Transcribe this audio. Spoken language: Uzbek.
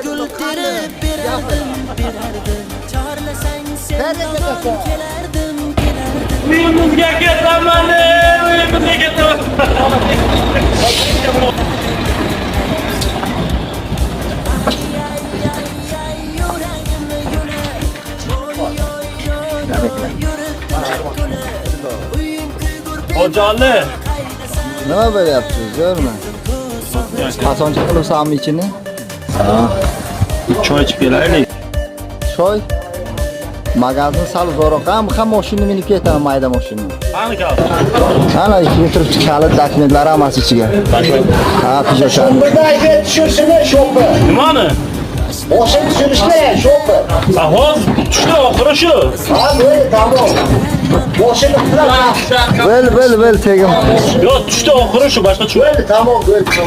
Gul terib berardim, berardim. Chorlasang sen tomon kelardim, kelardim. Uyimizga ketaman, uyimizga ketaman. Ay yuragimni yo'li, oy oy oy, yuritdilar qo'li. Uying kuygur. Hojali. Nima bo'lyapti, zo'rmi? Qachoncha qilibsanmi ichini? Choy ichib kelaylik. Choy. Magazin sal zo'roq. Ham ham mashinani minib ketaman, mayda mashinani. Qani kal? Ana ichiga turibdi kalit, dokumentlar hammasi ichiga. Ha, pijoshan. Tushirsin sho'pi. Nimani? Boshini tushirishga sho'pi. Ha, hozir tushdi oxiri shu. Ha, bo'ldi, tamom. Boshini Bil, bil, bil, tegim. Yo'q, tushdi oxiri shu, boshqa tushmaydi. Tamom, bo'ldi.